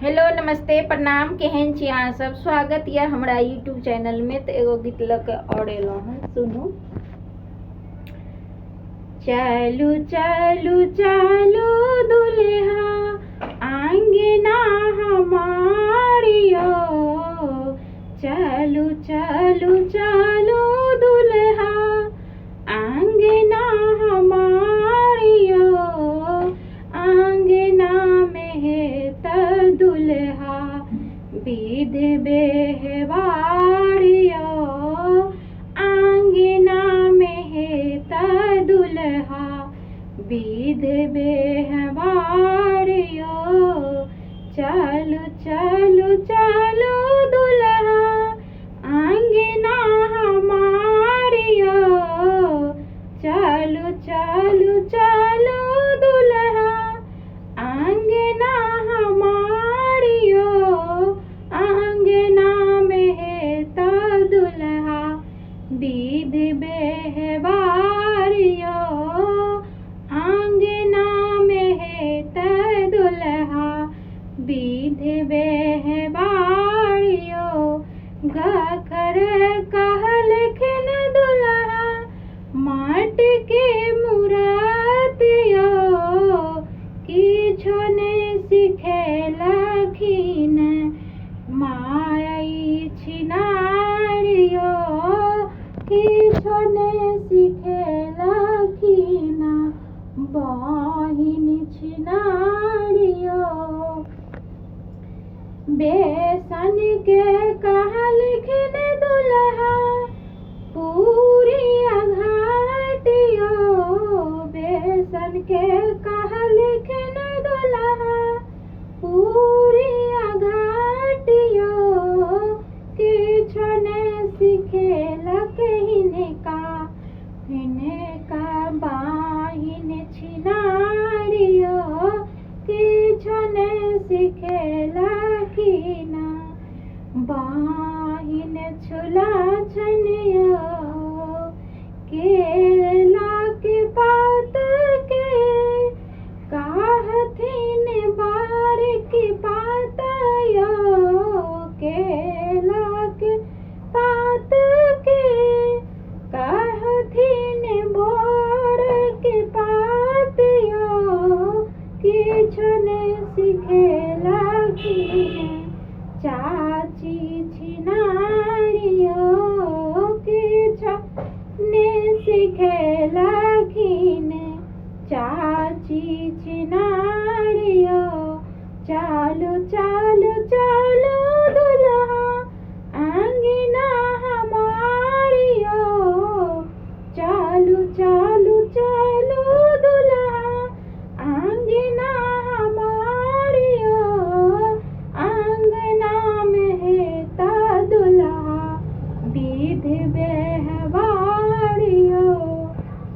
Hello नमस्ते प्रणाम केहन छी अहाँ सब। स्वागत यऽ हमरा यूट्यूब चैनलमे। तऽ एगो गीत लऽ कऽ आओर एलहुँ हँ, सुनू। चलू चलू चलू दुल्हा आंगना हमारियो, चलू चलू चलू दुल्हा आंगना हमारियो, आंगना में हे त दुल्हा विध बेहवारियो, आंगना में हे त दुल्हा विध बेहवारियो, चलू चलू चलू दुल्हा आंगना हमारियो, चलू चलू चलू दुल्हा आंगना हमारियो, आंगना में हे त दुल्हा विध बेहवारियो, आंगना में हे त दुल्हा विध बेहवारियो, गखर कहलखिन दुल्हा माटि के मुरतियो, किछो ने सिखेलखिन माय छिनारियो, किछो ने सिखेलखिन बहिन छिनारियो, बेसन के कहलखिन दुल्हा पूरी घाटियो, बेसन के कहलखिन दुल्हा पूरी घाटियो, किछो ने सिखेलक हिनका हिनका बाहिन छिनारियो, किछो ने सिखेलखिन बाहिन छुला छनियो, केला के पात के कहथिन बार के पात यो, केला के पात के कहथिन बोर के पात यो, किछु ने सिखेलखिन चाची छिनारियो, किछु ने सिखेलखिन चाची छिनारियो, चालू चालू चालू